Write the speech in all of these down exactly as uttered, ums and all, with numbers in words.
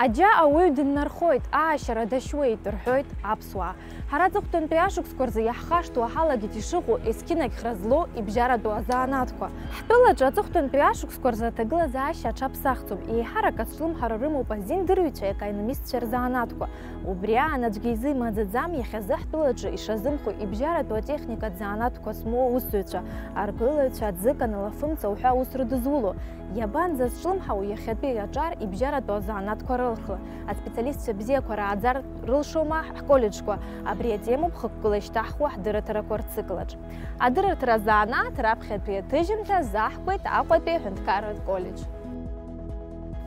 Џьа ауаҩ дыннархоит, аашьара дашьуеит, рҳәоит аԥсуаа. Ҳара аҵыхәтәантәи ашықәсқәа рзы иаҳхашҭуа ҳалагеит ишыҟоу есқьынагь хра злоу ибжьаратәу азанааҭқәа. Ҳтәылаҿы аҵыхәтәантәи ашықәсқәа рзы аҭагылазаашьа аҽаԥсахӡом, еиҳарак азҿлымҳара рымоуп азиндырҩцәеи аекономистцәеи рзанааҭқәа. Убри аан аӡәгьы изы имаӡаӡам иахьазы ҳтәылаҿы ишазымхо ибжьаратәу атехникатә занааҭқәа змоу аусзуҩцәа, аргылаҩцәа, аӡыкан, алафымца уҳәа аус рыдызуло. Иабанӡазҿлымҳау иахьатәи аҿар ибжьаратәу азанааҭқәа рылхра? Аспециалистцәа бзиақәа рааӡар рылшома ҳколлеџьқәа? Абри атемоуп хықәкыла ишьҭаҳхуа ҳдырраҭарақәа рциклаҿ. Адырраҭара азанааҭ раԥхьатәи аҭыжьымҭа заҳкуеит Аҟәатәи аҳәынҭқарратә коллеџь.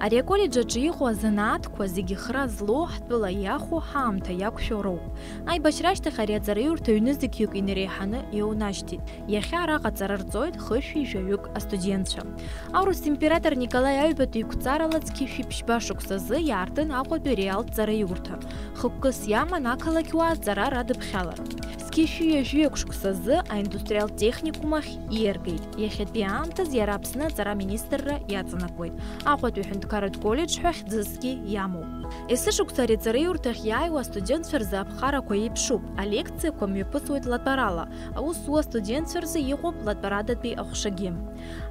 Ари аколлеџь аҿы иҟоу азанааҭқәа зегьы хра злоу, ҳтәыла иахәо, ҳаамҭа иақәшәо роуп. Аибашьра ашьҭахь ари аҵараиурҭа ҩнызқьҩык инареиҳаны иоунашьҭит. Иахьа араҟа аҵара рҵоит хышәи жәаҩык астудентцәа. Аурыс император Николаи аҩбатәи иқәҵарала зқьышәи ԥшьба шықәсазы иаартын Аҟәатәи ареалтә ҵараиурҭа. Хықәкыс иаман ақалақьуаа аҵара радыԥхьалара. Зқьышәи ҩажәи акә шықәсазы аиндустриалтә техникум ахь ииаргеит. Иахьатәи аамҭаз иара Аԥсны аҵара министрра иаҵанакуеит. Аҟәатәи аҳәынҭқарратә коллеџь ҳәа хьӡысгьы иамоуп. Есышықәса ари аҵараиурҭахь иааиуа астудентцәа рзы аԥҟарақәа еиԥшуп, алекциақәа мҩаԥысуеит латәарала, аус зуа астудентцәа рзы иҟоуп латәарадатәи аҟәшагьы.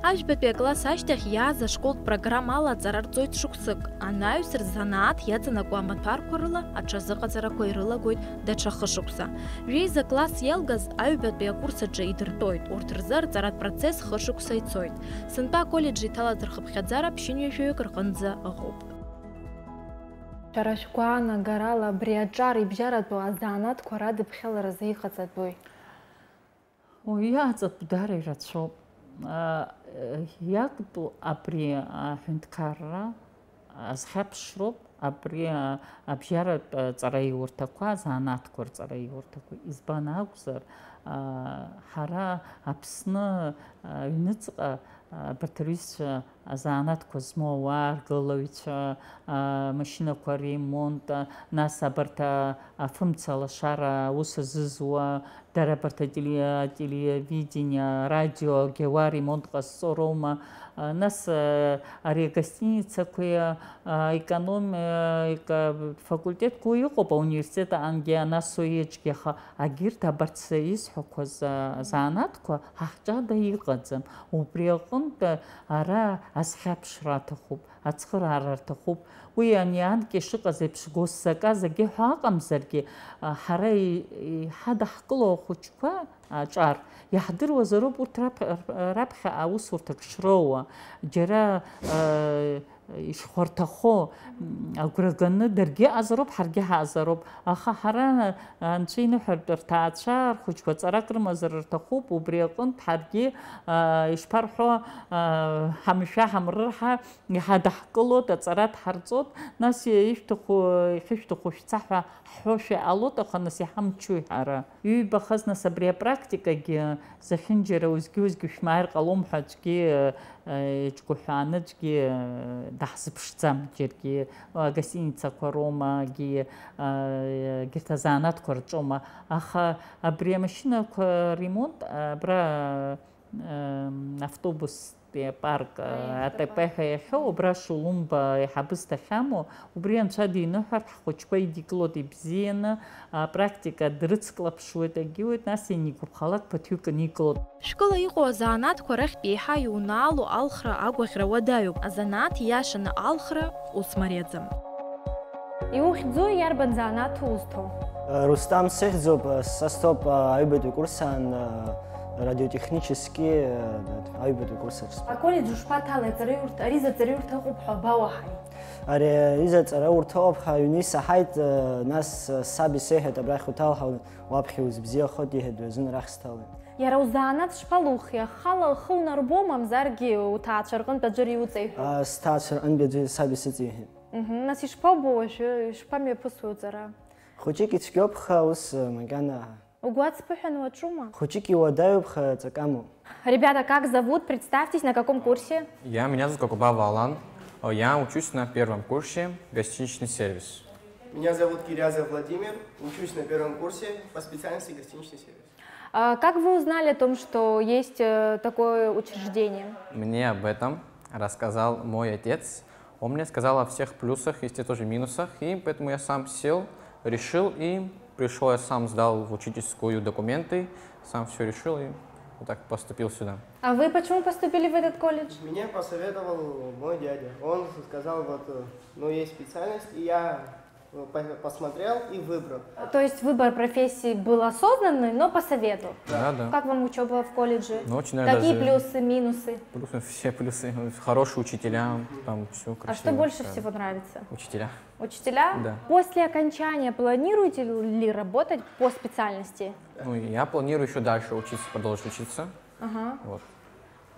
Ажәбатәи акласс ашьҭахь иааз ашколтә программала аҵара рҵоит шықәсык, анаҩс рзанааҭ иаҵанакуа амаҭәарқәа рыла аҽазыҟаҵарақәа ирылагоит даҽа хышықәса. Жәеиза класс иалгаз аҩбатәи акурс аҿы идыртәоит, урҭ рзы арҵаратә процесс хышықәса ицоит. Сынтәа аколлеџь иҭалаз рхыԥхьаӡара ԥшьынҩажәаҩык рҟынӡа ыҟоуп. Шәара шәгәаанагарала абри аҿар ибжьаратәу азанааҭқәа радыԥхьаларазы иҟаҵатәуи? Уи иаҵатәу даара ирацәоуп. А, иактәу абри аҳәынҭқарра азхьаԥшроуп, абри, а, абжьаратә, а, ҵараиурҭақәа, азанааҭқәа рҵараиурҭақәа. Избан акәзар, а, ҳара Аԥсны, а, аҩныҵҟа, а, абарҭ рҩызцәа азанааҭқәа змоу ауаа, аргылаҩцәа, а, машьынақәа ремонт, а, нас абарҭ, а, афымца лашара аус азызуа, дара абарҭ ателе-, ателевидение, радиогьы ауаа ремонт ҟазҵо роума, а, нас, а, ари агостиницақәеи, а, аекономика факультетқәа уи ыҟоуп, ауниверситет аҟангьы, анас уи аҿгьы, аха агьырҭ абарҭ са исҳәақәаз, а, азанааҭқәа ҳахҿада иҟаӡам. Убри аҟынтә ара азхьаԥшра аҭахуп, ацхыраара рҭахуп. Уи ани анкьа ишыҟаз еиԥш госзаказгьы ҳәа ыҟамзаргьы, а, ҳара и-, иҳадаҳкыло ахәыҷқәа аҿар иаҳдыруазароуп урҭ рап-, раԥхьа аусурҭак шроуа. Џьара, а, ишхәарҭахо, м, агәра ганы даргьы ыҟазароуп, ҳаргьы ҳаҟазароуп. Аха ҳара, анцәа иныҳәартә рҭаацәа рхәыҷқәа ҵарак рымазар рҭахуп, убри аҟынтә ҳаргьы, а, ишԥарҳәо, а, ҳамшәа ҳамрырҳа, иҳадаҳкылоит, аҵара дҳарҵоит, нас ишәҭаху, иахьышәҭаху шәца ҳәа ҳҳәошәа иҟалоит, аха нас иҳамчуи ҳара? Иҩбахаз нас абри апрактикагьы зехьынџьара уеизгьы-уеизгьы шәмааир ҟалом ҳәа аӡәгьы, э, иҿгәаҳәааны аӡәгьы, э, даҳзыԥшӡам, џьаргьы, агостиницақәа роума, егьи, э, егьырҭ азанааҭқәа рҿоума. Аха абри амашьынақәа ремонт, абра, э, автобус парк, а, А Т П ҳәа иахьоу, убра Шулумба аиҳабыс дахьамоу, убри анцәа диныҳәартә, ҳхәыҷқәа идикылоит ибзианы, апрактика дрыцклаԥшуеит, агьиуеит, нас ианигәаԥхалак ԥыҭҩык аникылоит. Шәкыла иҟоу азанааҭқәа рахьтә еиҳа иунаало алхра агәаӷьра уадаҩуп, азанааҭ ииашаны алхра ус мариаӡам. Иухьӡу, иарбан занааҭу узҭо? Рустам сыхьӡуп, са стәоуп аҩбатәи курс аан, радиотехнически, аҩбатәи курс аҿы стәоуп. Аколлеџь ушԥаҭалеи, аҵараиурҭа, ари заҵараиурҭа ыҟоуп ҳәа абауаҳаи? Ари аҩыза аҵараиурҭа ыҟоуп ҳәа аҩны исаҳаит, нас саб исеиҳәеит, абрахь уҭал ҳәа, уаԥхьа узыбзиахоит, иҳәеит, уи азын арахь сҭалеит. Иара узанааҭ шԥалухи, ахала лхы унарбо, мамзаргьы уҭаацәа рҟынтә аӡәыр иуҵеиҳәо? А, сҭаацәа рҟынтәи аӡәы саб исыҵеиҳәеит. Мгм, нас ишԥоубо уажәы, ишԥамҩаԥысуеи уҵара? Хәыҷык ицәгьоуп, аха ус, макьана. Угәы ацԥыҳәаны уаҿума? Хәыҷык иуадаҩуп, аха ҵакы амоуп. Ребята, как зовут? Представьтесь, на каком курсе? Я, меня зовут Кокубава Алан. Я учусь на первом курсе, гостиничный сервис. Меня зовут Кирязов Владимир, учусь на первом курсе по специальности гостиничный сервис. А как вы узнали о том, что есть, э, такое учреждение? Мне об этом рассказал мой отец. Он мне сказал о всех плюсах, есть и тоже минусах, и поэтому я сам сел, решил, и пришёл, я сам сдал в учительскую документы, сам всё решил и вот так поступил сюда. А вы почему поступили в этот колледж? Меня посоветовал мой дядя. Он сказал, вот, э, ну, есть специальность, и я, э, по- посмотрел и выбрал. То есть выбор профессии был осознанный, но по совету. Да, да. Как вам учеба в колледже? Ну, очень, наверное, Какие даже плюсы, минусы? Плюсы, все плюсы. Хорошие учителя, там все А красиво. что больше Да. всего нравится? Учителя. Учителя? Да. После окончания планируете ли работать по специальности? Ну, я планирую еще дальше учиться, продолжить учиться. Ага. Вот.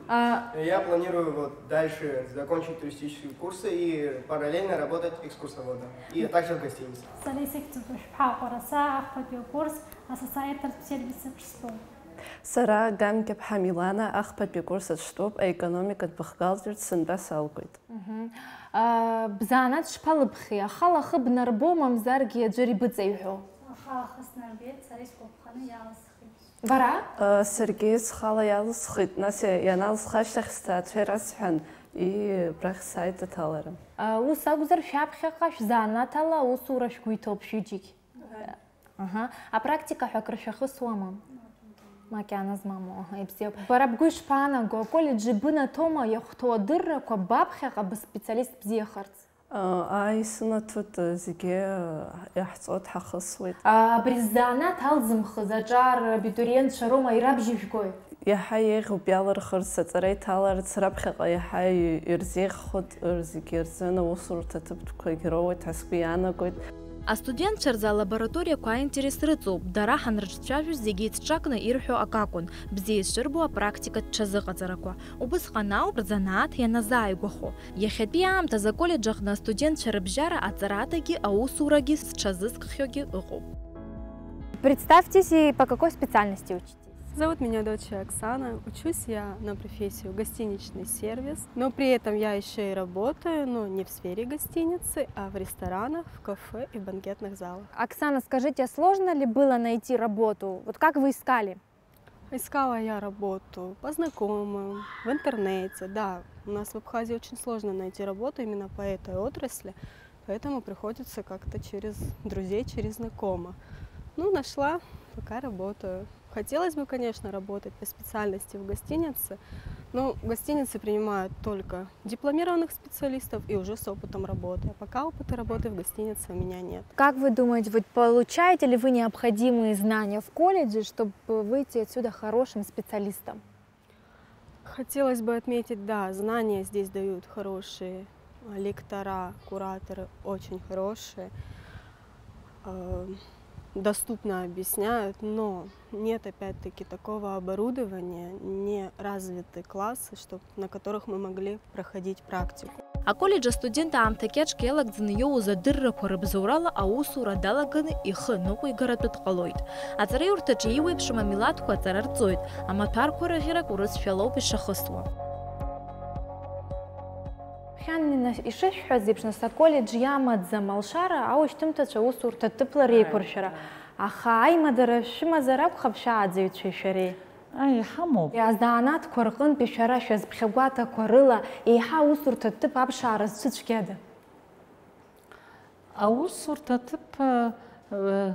А, Я планирую вот дальше закончить туристические курсы и параллельно работать экскурсоводом. И также в гостинице. Сара исыхьӡуп шәҳәа ҟәараса ахԥатәи акурс асасааирҭартә сервис аҿы стәоуп. Сара Гамгьаԥҳа Милана ахԥатәи акурс аҿы стәоуп, аекономикатә бухгалтерс сынтәа салгоит. Мгм. А, бзанааҭ шԥалыбхи, ахала ахы бнарбо, мамзаргьы аӡәыр ибыҵеиҳәо? Аха ахы снарбеит, сара исгәаԥханы иалысхит. Бара? Э, Саргьы схала иалысхит, нас иа- ианалысха ашьҭахь сҭаацәа ирасҳәан, и абрахь сааит аҭалара. А, ус акәзар, шәаԥхьаҟа шәзанааҭ ала аусура шәгәы иҭоуп шәҩыџьегь? Аҳа. Апрактика ҳәа акыр шәахысуама? Макьана змаму, аҳа, ибзиоуп. Бара бгәы ишԥаанаго, аколлеџь ибынаҭома иахәҭоу адыррақәа, баԥхьаҟа быспециалист бзиахарц? Ааи, сынаҭоит, зегьы иаҳҵоит, ҳахысуеит. А, абри ззанааҭ алзымхыз аҿар абитуриентцәа роума ирабжьыжәгои? Иаҳа еиӷьуп иалырхырц, аҵара иҭаларц, раԥхьаҟа иаҳа ирзеиӷьхоит, зегьы рзын аусурҭа ҭыԥқәагь роуеит ҳәа сгәы иаанагоит. Астудентцәа рзы алабораториақәа аинтерес рыҵоуп, дара ҳанрыҿцәажәоз зегьы еицҿакны ирҳәо акакәын, бзиа ишырбо апрактикатә ҽазыҟаҵарақәа. Убысҟан ауп рзанааҭ ианазааигәахо. Иахьатәи аамҭазы аколлеџь аҟны астудентцәа рыбжьара аҵарадагьы аусурагьы зҽазызкхьоугьы ыҟоуп. Представьтесь и по какой специальности учитесь? Зовут меня Доча Оксана. Учусь я на профессию гостиничный сервис, но при этом я еще и работаю, но не в сфере гостиницы, а в ресторанах, в кафе и банкетных залах. Оксана, скажите, а сложно ли было найти работу? Вот как вы искали? Искала я работу по знакомым, в интернете, да. У нас в Абхазии очень сложно найти работу именно по этой отрасли, поэтому приходится как-то через друзей, через знакомых. Ну, нашла, пока работаю. Хотелось бы, конечно, работать по специальности в гостинице, но гостиницы принимают только дипломированных специалистов и уже с опытом работы. А пока опыта работы в гостинице у меня нет. Как вы думаете, вот получаете ли вы необходимые знания в колледже, чтобы выйти отсюда хорошим специалистом? Хотелось бы отметить, да, знания здесь дают хорошие, а, лектора, кураторы очень хорошие, э, доступно объясняют, но нет опять-таки такого оборудования, не развиты классы, чтоб, на которых мы могли проходить практику. Аколлеџь астудент аамҭа кьаҿк иалагӡаны иоуз адыррақәа рыбзоурала аусура далаганы ихы ныҟәигаратәы дҟалоит. Аҵараиурҭаҿы еиуеиԥшым амилаҭқәа аҵара рҵоит, амаҭәарқәа рыӷьарак урысшәалоуп ишахысуа. Хьанина ишышәҳәаз еиԥш, нас аколлеџь иамаӡам алшара аушьҭымҭацәа аусурҭа ҭыԥла реиқәыршәара. Аха аимадара шәымазар акәхап шәааӡаҩцәеи шәареи? Ааи, иҳамоуп. Азанааҭқәа рҟынтәи шәара шәазԥхьагәаҭақәа рыла еиҳа аусурҭа ҭыԥ аԥшаара зцәыцәгьада? Аусурҭа ҭыԥ, э,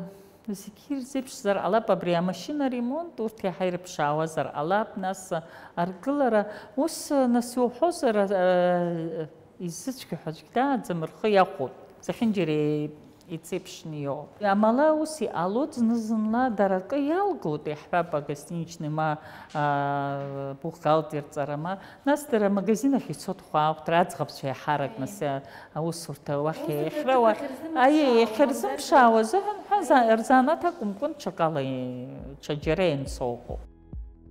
зегьы ирзеиԥшзар ҟалап, абри амашьына ремонт, урҭ иаҳа ирыԥшаауазар ҟалап, нас аргылара, ус, нас иуҳәозар, э, изыцәгьоу ҳәа аӡәгь дааӡам, рхы иахәоит, зехьынџьара еиԥшны иоуп. Амала ус иҟалоит, зны-зынла дара акы иалгоит, иаҳҳәап, агостиничный ма, а, бухгалтерҵара ма, нас дара амагазин ахь ицоит хәаахәҭра, аӡӷабцәа иаҳарак, нас, а, аусурҭа уахь еихьрауа, аиеи, иахьырзымԥшаауа азыҳәан ҳәа за-, рзанааҭ акәымкәан ҽакала, ҽаџьара ианцо ыҟоуп.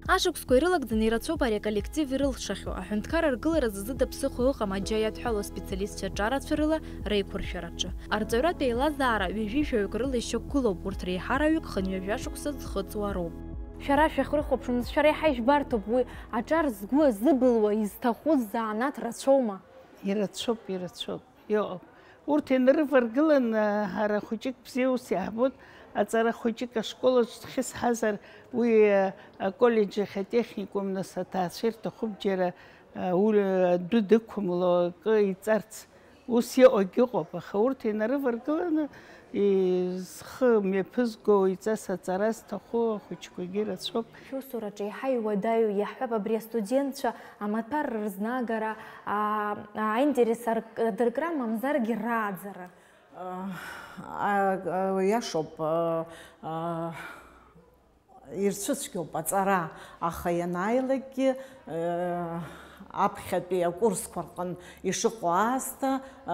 Ашықәсқәа ирылагӡаны ирацәоуп ари аколлектив ирылшахьоу, аҳәынҭқар аргыларазы зыда ԥсыхәа ыҟам аџьа иадҳәалоу аспециалистцәа аҿарацәа рыла реиқәыршәараҿы. Арҵаҩратә еилазаара ҩажәи жәаҩык рыла ишьақәгылоуп, урҭ реиҳараҩык хынҩажәа шықәса зхыҵуа роуп. Шәара шәахьрыхәаԥшуамызт, шәара иаҳа ижәбарҭоуп уи, аҿар згәы азыбылуа, изҭаху ззанааҭ рацәоума? Ирацәоуп, ирацәоуп. Иҟоуп. Урҭ ианрываргылан, ҳара хәыҷык бзиа ус иаҳбоит, аҵара хәыҷык ашкол аҿы дхьысҳазар, уи аколлеџь ахь атехникум, нас аҭаацәа ирҭахуп џьара, а, уи адәы дықәымло акы иҵарц. Ус иҟоугьы ыҟоуп, аха урҭ инарываргыланы, и-, зхы мҩаԥызго, иҵас аҵара зҭаху ахәыҷқәагьы рацәоуп. Шәусураҿы еиҳа иуадаҩу, иаҳҳәап, абри астудентцәа амаҭәар рызнагара, а, аинтерес арк-, адыркра, мамзаргьы рааӡара. А, а, Иашоуп, а, а, ирцәыцәгьоуп аҵара, аха ианааилакгьы, э, аԥхьатәи акурсқәа рҟын ишыҟоу аасҭа, э,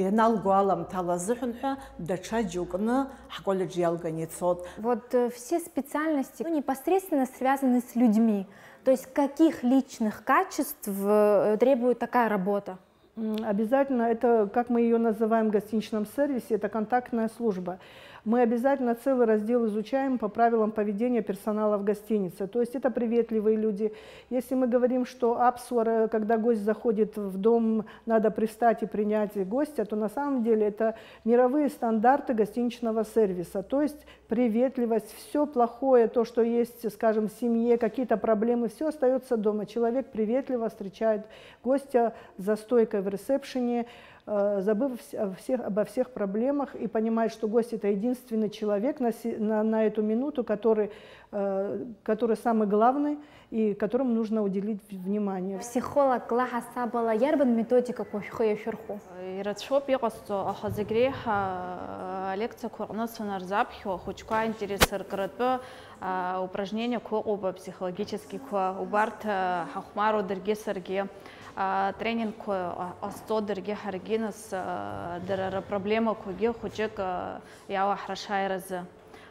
ианалго аламҭала азыҳәан ҳәа даҽа џьоукны ҳколлеџь иалганы ицот. Вот э, все специальности, ну, непосредственно связаны с людьми. То есть каких личных качеств э, требует такая работа? М, Обязательно, это, как мы ее называем в гостиничном сервисе, это контактная служба. Мы обязательно целый раздел изучаем по правилам поведения персонала в гостинице. То есть это приветливые люди. Если мы говорим, что абсуара, когда гость заходит в дом, надо пристать и принять гостя, то на самом деле это мировые стандарты гостиничного сервиса. То есть приветливость, все плохое, то, что есть, скажем, в семье, какие-то проблемы, все остается дома. Человек приветливо встречает гостя за стойкой в ресепшене, э, забыв вс- о всех, обо всех проблемах и понимает, что гость — это единственный человек на, си- на, на эту минуту, который, э, который самый главный и которому нужно уделить в- внимание. Ԥсихологла ҳасабала иарбан методикақәа шәхы иашәырхәо? Ирацәоуп иҟасҵо, аха зегь реиҳа алекциақәа рҟны санарзаԥхьо, ахәыҷқәа аинтерес ркратәы, а, упражнениақәа ыҟоуп, апсихологическиқәа, убарҭ, а, ҳахәмаруа даргьы саргьы, а, тренингқәа, а, ҟазҵо даргьы ҳаргьы, нас, а, дара рыпроблемақәагьы хәыҷык, а, иалаҳрашаи разы.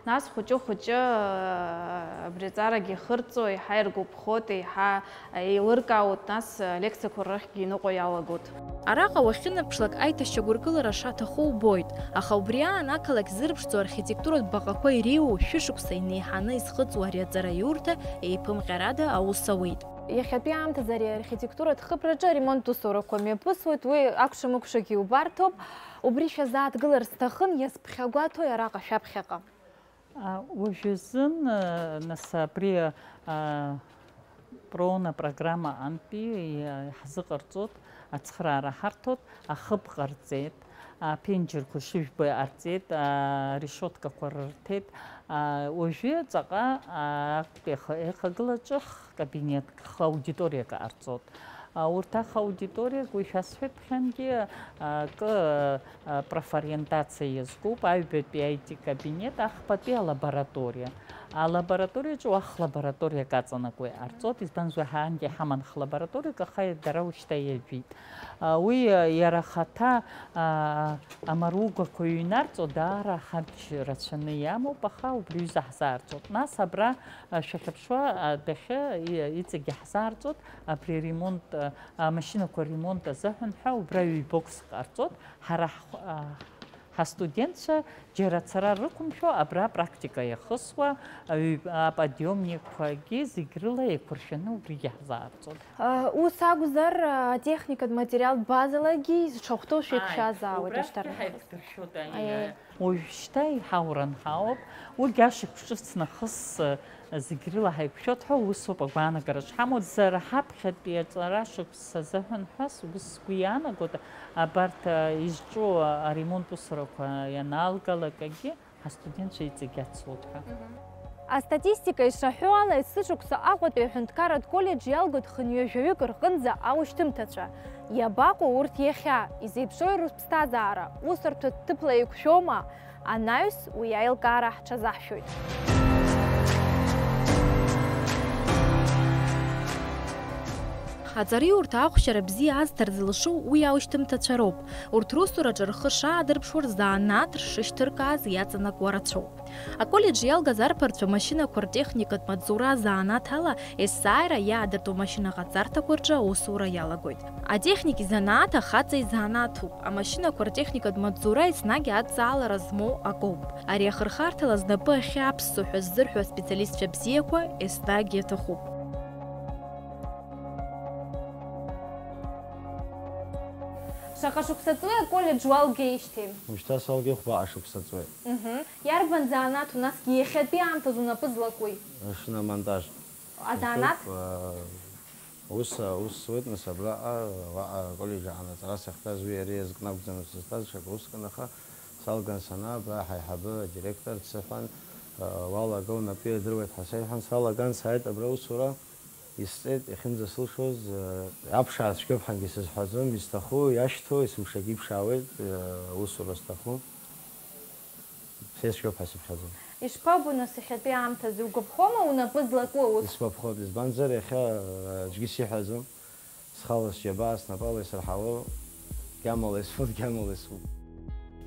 Нас хәыҷы-хәыҷы, а, абри аҵарагьы ихырҵо, еиҳа иргәаԥхоит, еиҳа еилыркаауеит, нас, а, лекциақәа рахьгьы иныҟәо иалагоит. Араҟа уахьынаԥшлак аиҭашьақәыргылара шаҭаху убоит, аха убри аан ақалақь зырԥшӡо архитектуратә баҟақәа иреиуоу шәышықәса инеиҳаны изхыҵуа ари аҵараиурҭа еиԥымҟьарада аус ауеит. Иахьатәи аамҭазы ари архитектуратә хыбраҿы аремонт усурақәа мҩаԥысуеит, уи акәша-мыкәшагьы иубарҭоуп. Убри шәазааҭгылар сҭахын, иазԥхьагәаҭои араҟа шәаԥхьаҟа? А, уажәазын, а, нас абри, а, Прона программа антәи, а, ҳзыҟарҵоит, ацхыраара ҳарҭоит, ахыб ҟарҵеит, аԥенџьырқәа шыжәбо иҟарҵеит, арешиоткақәа рырҭеит. А, уажәы ҵаҟа, а, актәи ахы-, еихагылаҿы ҳкабинет, ҳаудиториак ҟарҵоит. А, урҭ аха аудиториак, уи шәасҳәеит ԥхьангьы, а, акы, а, профориентациа иазкуп, аҩбатәи аи ти кабинет, ахԥатәи алабораториа. Алабораториаҿы уа хлабораториак аҵанакуа иҟарҵоит, избанзар, ҳаангьы иҳаман хлабораториак, аха дара ушьҭа иажәит. А, уи, а, иара хаҭа, а, амаругақәа иҩнарҵо даара ҳабжь рацәаны иамоуп, аха убри аҩыза ҳзаарҵоит. Нас абра, а, шәахьаԥшуа адәахьы и-, иҵегьы ҳзаарҵоит, абри аремонт, а, амашьынақәа ремонт азыҳәан ҳәа убра ҩ-бокс ҟарҵоит. Ҳара ҳхә-, а, ҳастудентцәа џьара ацара рықәымшәо абра апрактика иахысуа, аҩ-, аподиомникқәагьы зегь рыла еиқәыршәаны убригьы ҳзаарҵоит. Ус акәзар, атехникатә материалтә базалагьы изҽахәҭоу шәеиқәшәазаауеит. Ааи, ашьҭарнахыс. Убрахьгьы ҳаиқәдыршәоит, аиеи. Ааи. Уажәшьҭа иҳауранҳауп, уигь ашықәс ҿыц нахыс, зегь рыла ҳаиқәшәоит ҳәа усоуп агәаанагараҿ ҳамоуп. Сара ҳаԥхьатәи аҵара шықәс азыҳәан ҳәа сгәы, сгәы иаанагоит, абарҭ, а, изҿу аремонт усурақәа ианаалгалакгьы ҳастудентцәа иҵегь ацлоит ҳәа. Астатистика ишаҳәо ала, есышықәса Аҟәатәи аҳәынҭқарратә коллеџь иалгоит хынҩажәаҩык рҟынӡа аушьҭымҭацәа. Иабаҟоу урҭ иахьа? Изеиԥшрои рыԥсҭазаара? Усурҭатә ҭыԥла еиқәшәома? Анаҩс уи аилкаара ҳҽазаҳшәоит. Аҵараиурҭа ахәшьара бзиа азҭар зылшо уи аушьҭымҭацәа роуп. Урҭ русураҿы рхы шаадырԥшуа рзанааҭ ршышьҭыркааз иаҵанакуа рацәоуп. Аколлеџь иалгаз арԥарцәа амашьынақәа ртехникатә маҵзура азанааҭ ала есааира иаадыртуа амашьынаҟаҵарҭақәа рҿы аусура иалагоит. Атехник изанааҭ ахаҵа изанааҭуп, амашьынақәа ртехникатә маҵзура еснагь адҵаалара змоу акоуп. Ари ахырхарҭала знапы ахьаԥссо ҳәа ззырҳәо аспециалистцәа бзиақәа еснагь иаҭахуп. Шаҟа шықәса ҵуеи аколлеџь уалгеижьҭеи? Уажәшьҭа салгеит хәба шықәса ҵуеит. Мгм. Иарбан занааҭу насгьы иахьатәи аамҭазы унапы злакуи? Шиномонтаж. Азанааҭ? Э, Ус аус зуеит, нас, абраҟа, уаҟа аколлеџь аҟны аҵара сахьтәаз, уи иара иазкны акәӡам сызҭаз, ҽак усҟан, аха салган санаа, абра ҳаиҳабы адиректор дсыҳәан, уалагыл, напы иадыруеит ҳәа сеиҳәан, салаган сааит абра аусура. Исҵеит, иахьынӡасылшоз, аԥшаа цәгьоуп ҳәангьы сызҳәаӡом, исҭаху иашьҭоу есымшагьы иԥшаауеит, аусура зҭаху. Сеицәгьоуп ҳәа сыԥхьаӡом. Ишԥабо, нас, иахьатәи аамҭазы, угәаԥхома унапы злаку аус? Исгәаԥхоит, избанзар, иахьа, аӡәгьы сиҳәаӡом, схала сџьабаа снапала исырҳауа, гьамала исфоит, гьамала исфоит.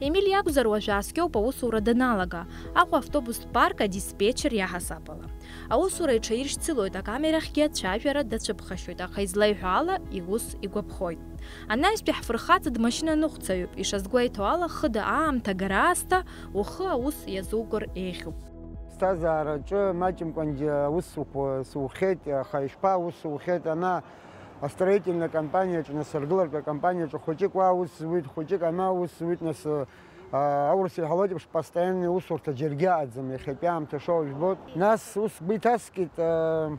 Емиль иакәзар, уажә ааскьоуп аусура даналага, Аҟәа автобустә парк адиспетчер иаҳасабала. Аусура иҽаиршьцылоит, акамерахьгьы ацәажәара дацәыԥхашьоит, аха излаиҳәо ала, иус игәаԥхоит. Анаҩстәи ҳфырхаҵа дмашьынаныҟәцаҩуп, ишазгәеиҭо ала, хыда аамҭа агара аасҭа ухы аус иазугар еиӷьуп. Ԥсҭазаараҿы маҷымкәангьы аус уқәу-, сухьеит, аха ишԥа аус ухьеит, ана астроительна компаниаҿы, нас ргылартә акомпаниаҿы хәыҷык уа аус зуит, хәыҷык ана аус зуит, нас, а, аурыс иҳәалоит еиԥш, постоянный усурҭа џьаргьы аӡам, иахьатәи аамҭа шоу жәбоит. Нас ус сгәы иҭаскит, а,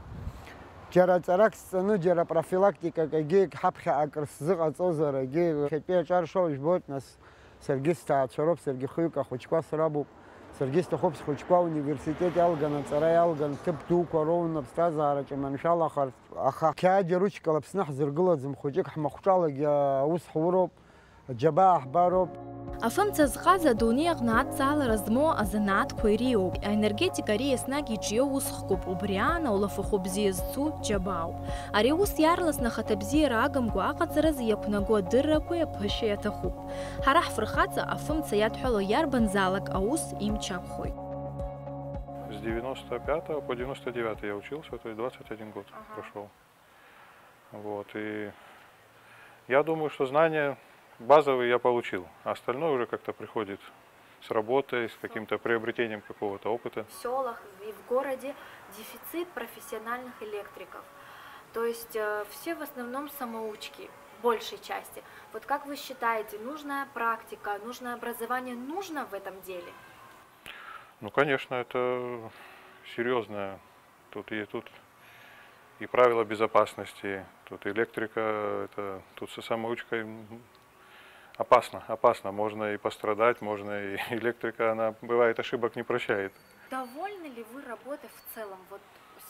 џьара ҵарак сҵаны, џьара профилактикак егьи ҳаԥхьа акыр сзыҟаҵозар, егьи иахьатәи аҿар шоу жәбоит, нас саргьы сҭаацәа роуп, саргьы хҩык ахәыҷқәа срабуп. Саргьы сҭахуп схәыҷқәа ауниверситет иалган, аҵара иалган, ҭыԥ дуқәа роуны аԥсҭазаараҿы иманшәалахарц. Аха қьаад ручкала Аԥсны ҳзыргылаӡом, хәыҷык ҳмахәҿалагьы аус ҳуроуп, аџьабаа ҳбароуп. Афымца зҟаз адунеи аҟны адҵаалара змоу азанааҭқәа иреиуоуп, аенергетика ари еснагь иҿиоу усхкуп, убри аан аулафахәы бзиа зцу џьабаауп. Ари аус иаарласны ахаҭабзиара агымкәа аҟаҵаразы иақәнаго адыррақәеи аԥышәеи аҭахуп. Ҳара ҳфырхаҵа афымца иадҳәало иарбанзаалак аус имч ақәхоит. С девяносто пятого по девяносто девятый я учился, то есть двадцать один год прошёл. Вот, и я думаю, что знания базовые я получил, а остальное уже как-то приходит с работой, с каким-то приобретением какого-то опыта. В сёлах и в городе дефицит профессиональных электриков. То есть, э, все в основном самоучки, в большей части. Вот как вы считаете, нужная практика, нужное образование нужно в этом деле? Ну, конечно, это серьёзная. Тут и, тут и правила безопасности, тут электрика, это, тут со самоучкой, м, опасно, опасно. Можно и пострадать, можно и электрика, она бывает, ошибок не прощает. Довольны ли вы работой в целом? Вот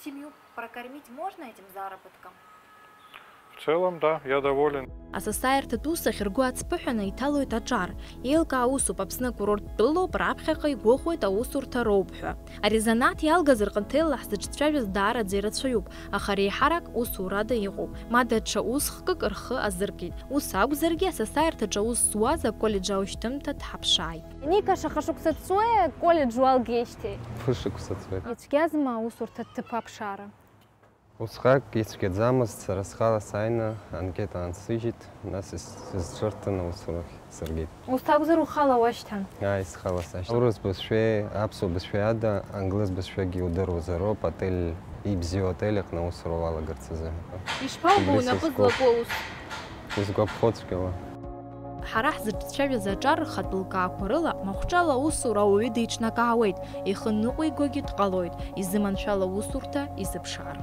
семью прокормить можно этим заработком? В целом, да, я доволен. Асасааирҭатә ус ахьырго ацԥыҳәаны иҭалоит аҿар. Еилкаа усуп, Аԥсны акурорттә тәылоуп, раԥхьаҟа игәыӷуеит аусурҭа роуп ҳәа. Ари азанааҭ иалгаз рҟынтә ла ҳзыҿцәажәаз даараӡа ирацәаҩуп, аха реиҳарак усурада иҟоуп, ма даҽа усхкык рхы азыркит. Ус акәзаргьы, асасааирҭаҿы аус зуаз аколлеџь аушьҭымҭа дҳаԥшааит. Ника, шаҟа шықәса ҵуеи аколлеџь уалгеижьҭеи? Ԥышықәса ҵуеит. Ицәгьазма аусурҭа ҭыԥ аԥшаара? Усҟак ицәгьаӡамызт, сара схала сааины анкета аансыжьит, нас ис-, сызҽырҭан аусурахь сыргеит. Ус акәзар, ухала уашьҭан? Ааи, схала сашьҭан. Аурыс бызшәеи аԥсуа бызшәеи ада, англыз бызшәагьы удыруазароуп, отель, ибзиоу отель аҟны аусура уалагарц азыҳәан. Ишԥауго унапы злаку аус? Исгәаԥхо цәгьала. Ҳара ҳзыҿцәажәаз аҿар рхатә лкаақәа рыла, махәҿала аусура ауаҩы деиҿнакаауеит, ихы ныҟәигогьы дҟалоит, изыманшәала аусурҭа изыԥшаар.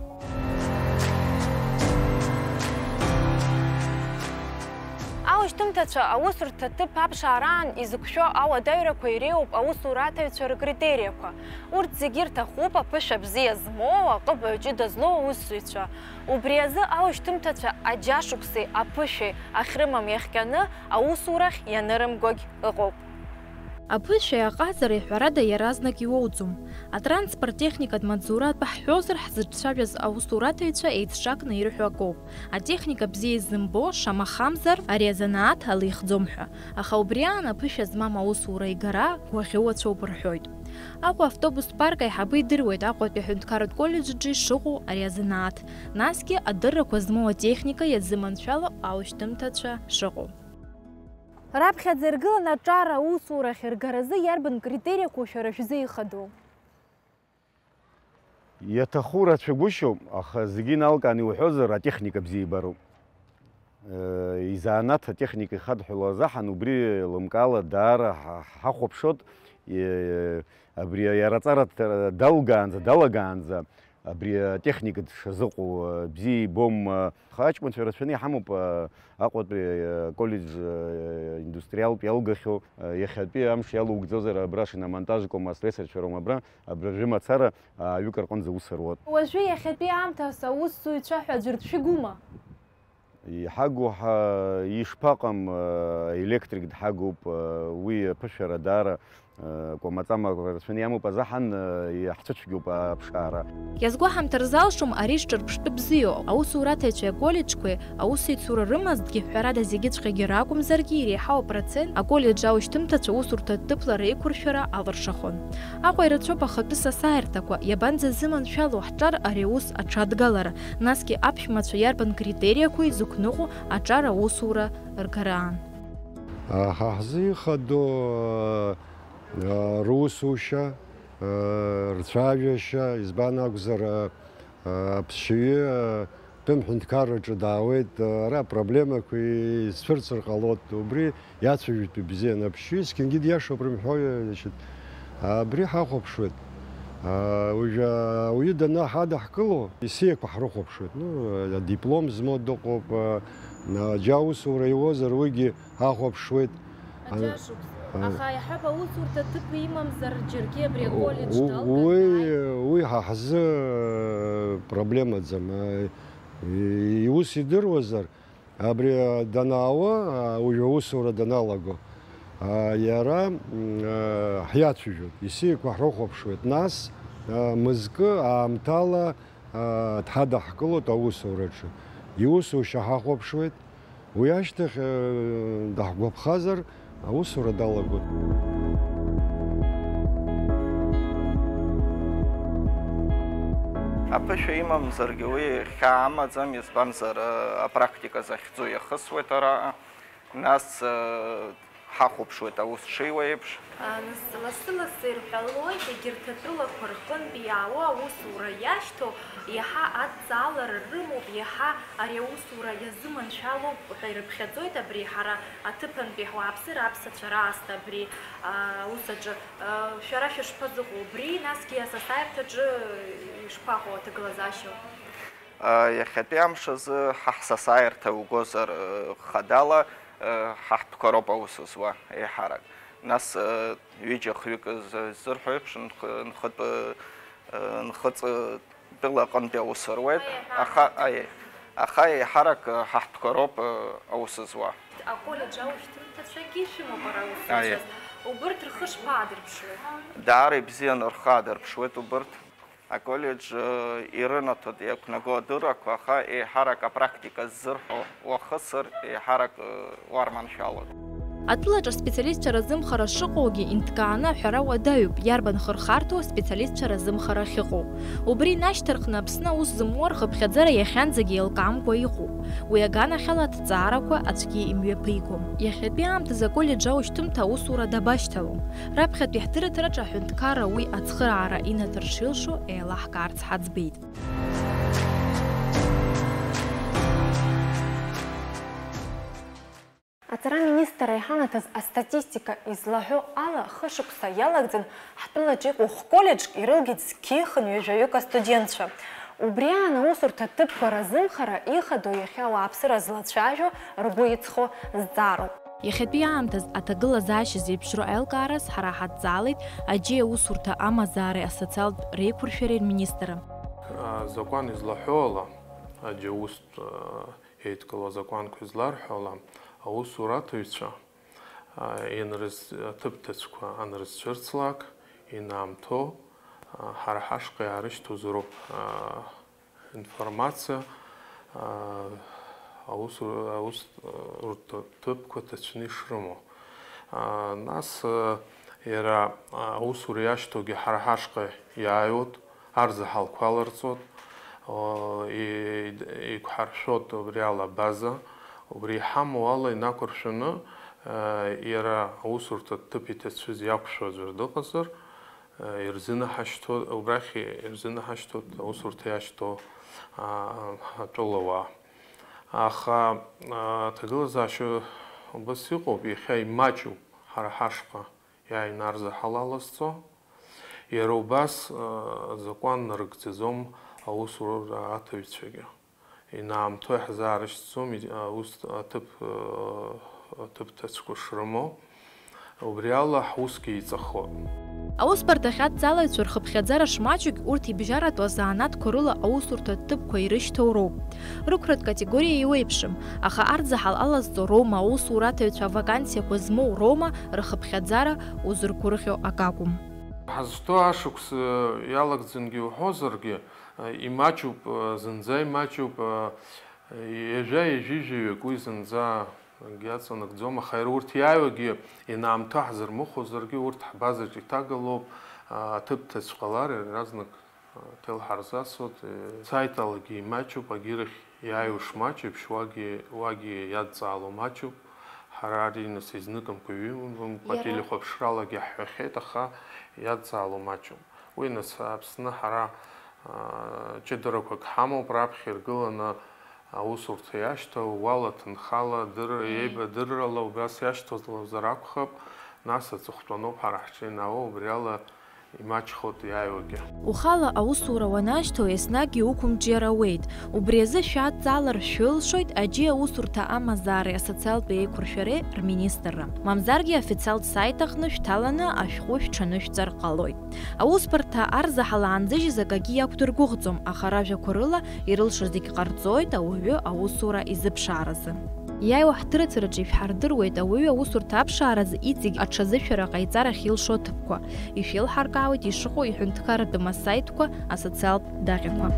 Аушьҭымҭацәа аусурҭа ҭыԥ аԥшаараан изықәшәо ауадаҩрақәа иреиуоуп аусураҭаҩцәа ркритериақәа. Урҭ зегьы рҭахуп аԥышәа бзиа змоу, аҟыбаҩ ҷыда злоу аусзуҩцәа. Убри азы аушьҭымҭацәа аџьашықәсеи аԥышәеи ахьрымам иахҟьаны аусурахь ианырымгогь ыҟоуп. Аԥышәеи аҟазареи, ҳәарада, иаразнак иуоуӡом. Атранспорт техникатә маҵзура атәы ҳҳәозар, ҳзыҿцәажәаз аусураҭаҩцәа еицҿакны ирҳәо акоуп. Атехника бзиа изымбо, шамахамзар, ари азанааҭ алихӡом ҳәа. Аха убри аан аԥышәа змам аусура игара гәаӷьуацәоуп рҳәоит. Аҟәа автобустә парк аиҳабы идыруеит Аҟәатәи аҳәынҭқарратә коллеџь аҿы ишыҟоу ари азанааҭ. Насгьы адыррақәа змоу атехника иазыманшәало аушьҭымҭацәа шыҟоу. Раԥхьаӡа иргыланы аҿар аусурахь ргаразы иарбан критериақәоу шәара шәзы ихадоу? Иаҭаху рацәагәышьоуп, аха зегьы иналкааны иуҳәозар, атехника бзиа ибароуп. Э, изанааҭ атехника ихадҳәалоу азыҳәан, убри лымкаала даара ҳа-, ҳахәаԥшуеит, э, абри иара аҵара ҭ-, далгаанӡа, далагаанӡа, Абри атехника дшазыҟоу бзиа ибом. Аха аҷкәынцәа рацәаны иҳамоуп Аҟәатәи аколлеџь индустриалтә иалгахьоу. Иахьатәи амш иалоугӡозар абра шиномонтажком аслесарцәа роума абра, абри ажәы мацара ҩык рҟынӡа аус руот. Уажәы иахьатәи аамҭа аусзуҩцәа ҳәа аӡәыр дшәыгума? Иҳагу ҳа-, ишԥаҟам, э, електрик дҳагуп, э, уи аԥышәара даара, э, кәамаҵама рацәаны иамоуп азаҳан, э, иаҳцәыцәгьоуп аԥшаара. Иазгәаҳамҭар залшом ари шҿырԥштәы бзиоу, аусураҭаҩцәеи аколлеџьқәеи аусеицура рымазҭгьы, ҳәарада, зегьыҵәҟьагьы ракәымзаргьы, иреиҳау апроцент аколлеџь аушьҭымҭацәа усурҭа ҭыԥла реиқәыршәара алыршахон. Аҟәа ирацәоуп ахатәы сасааирҭақәа, иабанӡазыманшәало ҳҿар ари аус аҽадгалара, насгьы аԥшәмацәа иарбан критериақәа изықәныҟәо аҿар аусура ргараан. Ҳа ҳзы ихадоу, а, русушьа, а, рцәажәашьа, избан акәзар, а, а, аԥсшьаҩы, а, тәым ҳәынҭқарраҿы даауеит, а, ара апроблемақәа ицәырҵыр ҟалоит, убри иацәажәоит ибзианы аԥсшьаҩы, зқьынгьы диашоуп рымҳәои, значит, абри ҳахәаԥшуеит. А, уажәы ауаҩы данаҳадаҳкыло, исиақәа ҳрыхәаԥшуеит. Ну, адиплом змоу дыҟоуп, а, а, џьа усура иуазар, уигьы ҳахәаԥшуеит. Аџьашықәса. А, аха иаҳҳәап, аусурҭа ҭыԥ имамзар, џьаргьы абри аколлеџь у-, далгар уи, дааит. Уи ҳа ҳзы, а, проблемаӡам. А, и-, иус идыруазар, Абри данаауа, уажә аусура даналаго, иара ҳиацәажәоит, исиақәа ҳрыхәаԥшуеит, нас мызкы аамҭала дҳадаҳкылоит аусураҿы. Иусушьа ҳахәаԥшуеит, уи ашьҭахь даҳгәаԥхазар, Аусура далагоит. Аԥышәа имамзаргьы уи хьаа амаӡам, избанзар, апрактика захьӡу иахысуеит араҟа, нас, ҳахәаԥшуеит аус шиуа еиԥш. Нас лассы-лассы ирҳәалоит, егьырҭ атәылақәа рҟынтә иаауа аусура иашьҭоу иаҳа адҵаалара рымоуп, иаҳа ари аусура иазыманшәалоуп ҳәа ирыԥхьаӡоит, абри ҳара аҭыԥантәи ҳуааԥсыра аԥсацәа раасҭа абри, а, аус аҿы, а, шәара шәышԥазыҟоу убри, насгьы асасааирҭаҿы ишԥаҟоу аҭагылазаашьа? А, иахьатәи амш азы ҳа ҳсасааирҭа угозар, а, хадала, а, ҳа ҳтәқәа роуп аус зуа еиҳарак. Нас, а, ҩыџьа-хҩык з-, ззырҳәо еиԥш, нх-, нхытә, а, нхыҵ-, тәыла аҟынтәи аус руеит, аха, аиеи, аха еиҳарак, ҳа ҳтәқәа роуп, аус зуа. Аколлеџь аушьҭымҭацәагьы шәымоуп ара аус зуаз. Убырҭ рхы шԥаадырԥшуеи? Даара ибзианы рхы аадырԥшуеит убырҭ. Аколлеџь, ирынаҭоит иақәнаго адыррақәа, аха еиҳарак апрактика ззырҳәо уахысыр, еиҳарак, уарманшәалоит. Атәылаҿы аспециалистцәа разымхара шыҟоугьы инҭкааны аҳәара уадаҩуп, иарбан хырхарҭоу аспециалистцәа разымхара ахьыҟоу. Убри инашьҭарххны Аԥсны аус зымуа рхыԥхьаӡара иахьанӡагьы еилкаамкәа иҟоуп. Уи аганахьала аҭҵаарақәа аӡәгьы имҩаԥигом. Иахьатәи аамҭазы аколлеџь аушьҭымҭа аусура дабашьҭалом. Раԥхьатәи ҳдырраҭараҿы аҳәынҭқарра уи ацхыраара инаҭар шилшо еилаҳкаарц ҳаӡбеит. Аҵара аминистрра иҳанаҭаз астатистика излаҳәо ала, хышықәса иалагӡан ҳтәылаҿ иҟоу хә-коллеџьк ирылгеит зқьи хынҩажәаҩык астудентцәа. Убри аан аусурҭа ҭыԥқәа разымхара ихадоу иахьа ауааԥсыра злацәажәо ргәы иҵхо зҵаароуп. Иахьатәи аамҭаз аҭагылазаашьа зеиԥшроу аилкаараз ҳара ҳадҵаалеит Аџьеи аусурҭа амазаареи асоциалтә реиқәыршәареи рминистрра. Азакәан излаҳәо ала, аџьаустә, а, еидкыло азакәанқәа изларҳәо ала, аусураҭаҩцәа, а, ианрыз-, аҭыԥҭацәқәа анрызцәырҵлак, инаамҭоу, а, ҳара ҳашҟа иаарышьҭуазароуп, а, информациа, а, аусу-, аус-, урҭ ҭыԥқәа ҭацәны ишрымоу. А, нас, а, иара, а, аусура иашьҭоугьы ҳара ҳашҟа иааиуеит, арзаҳалқәа аларҵоит, о, и-, еиқәҳаршәоит убри ала абаза, убри иҳамоу ала инақәыршәаны, а, иара аусурҭа ҭыԥ иҭацәыз иақәшәо аӡәыр дыҟазар, ирзынаҳашьҭуа, убрахь ирзынаҳашьҭуеит аусурҭа иашьҭоу, а, атәылауаа. Аха, а, аҭагылазаашьа убас иҟоуп, иахьа имаҷуп ҳара ҳашҟа иааины арзаҳал алазҵо. Иара убас, а, азакәан нарыгӡаӡом Аусура аҭаҩцәагьы инаамҭоу иаҳзаарышьҭӡом, аус аҭыԥ, аҭыԥ ҭацәқәа шрымоу, убри ала ҳусгьы еиҵахоит. Аусбарҭахь адҵалаҩцәа рхыԥхьаӡара шмаҷугь урҭ ибжьаратәу азанааҭқәа рыла аусурҭа ҭыԥқәа ирышьҭоу роуп. Рықәратә категориа еиуеиԥшым, аха арзаҳал алазҵо роума, аусура аҭаҩцәа авакансиақәа змоу роума, рхыԥхьаӡара узыргәырӷьо акакәым. Ҳазшьҭоу ашықәс иалагӡангьы уҳәозаргьы, имаҷуп, зынӡа имаҷуп, ҩажәа-ҩажәижәаҩык уи зынӡа акгьы аҵанакӡом, аха иара урҭ иааиуагьы инаамҭоу ҳзырмыхәозаргьы урҭ ҳбазаҿ иҭагалоуп, аҭыԥ ҭацә ҟалар иаразнак ҭел ҳарзасуеит, саит алагьы имаҷуп, агьырахь иааиуа шмаҷу еиԥш уагьы, уагьы иадҵаало маҷуп. Ҳара ари нас изныкымкәа ҩымымкәа Иара телехәаԥшралагьы ҳҳәахьеит, аха иадҵаало маҷуп. Уи нас Аԥсны ҳара, аа, ҷыдарақәак ҳамоуп, раԥхьа иргыланы аусурҭа иашьҭоу, уала ҭынхала, дыр-, Мм. еибадыррала убас иашьҭалозар акәхап, нас аҵыхәтәаноуп ҳара ҳҿы инаауа, убри ала имаҷхоит иааиуагьы. Ухала аусура уанашьҭоу еснагь иуқәымҿиар ауеит. Убри азы шәадҵаалар шәылшоит аџьеи аусурҭа амазаареи асоциалтә еиқәыршәареи рминистрра. Мамзаргьы аофициалтә саит аҟны шәҭаланы ашәҟәы шәҽанышәҵар ҟалоит. Аусбарҭа арзаҳал аанӡыжьыз акагьы иақәдыргәыӷӡом, аха ражәақәа рыла ирылшо зегь ҟарҵоит ауаҩы аусура изыԥшааразы. Иааиуа ҳҭырцәараҿы ишәҳардыруеит ауаҩы аусурҭа аԥшааразы иҵегь аҽазышәара ҟаиҵарахь илшо аҭыԥқәа. Ишәеилҳаркаауеит ишыҟоу иҳәынҭқарратәым асаитқәа, асоциалтә даҟьақәа.